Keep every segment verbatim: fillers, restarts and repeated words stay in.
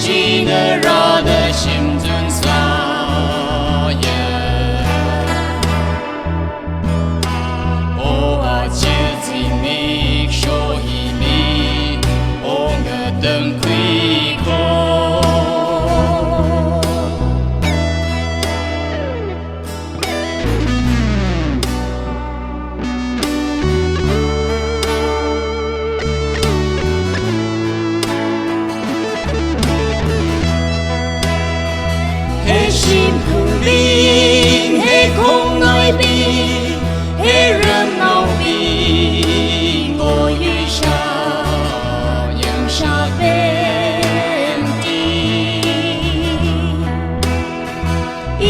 Ina rāda shimzun sāya. O achil zimiksho hili, o ngatangkhui ko. He shimkhumbing, he khongnaibing, he ramnaobing, o yuisha, yangshā pemti.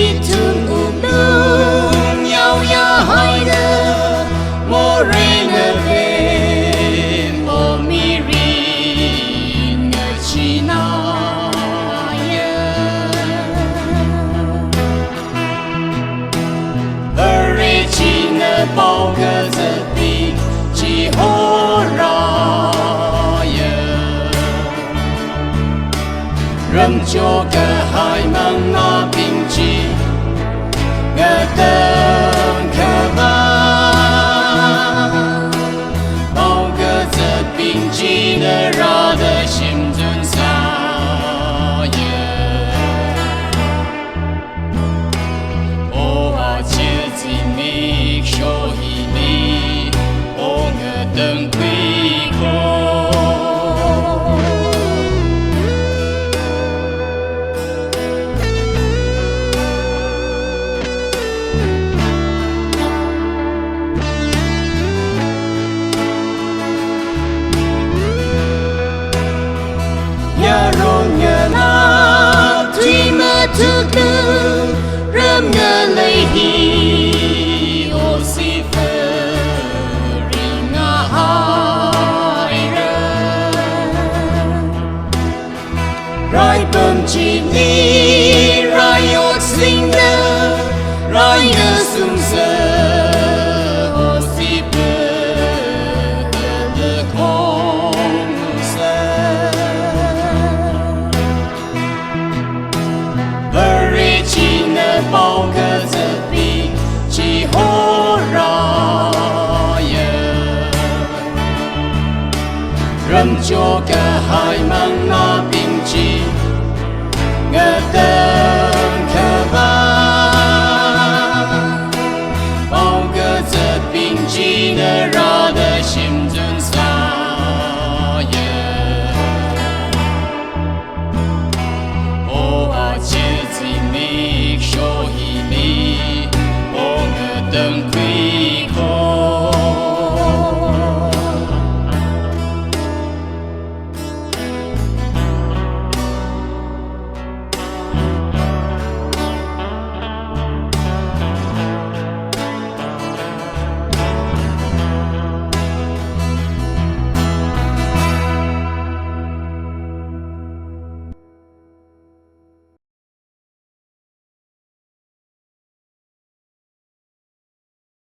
Ithum wuklung yaoya haida, morei ngavem, o mirin ngachināya. Vare china pao kazatbing chihorāya. Ramchok kahai mangābing chi ngatangkhavā. Pao kazatbing china rāda shimzun sāya. O achil zimiksho hili, o ngatangkhui ko. Yaron ngalā tui mathuklu ram ngalei hi, o sifari ngahaira. Rai pamchili, rai yoksingda, rai ngasungsa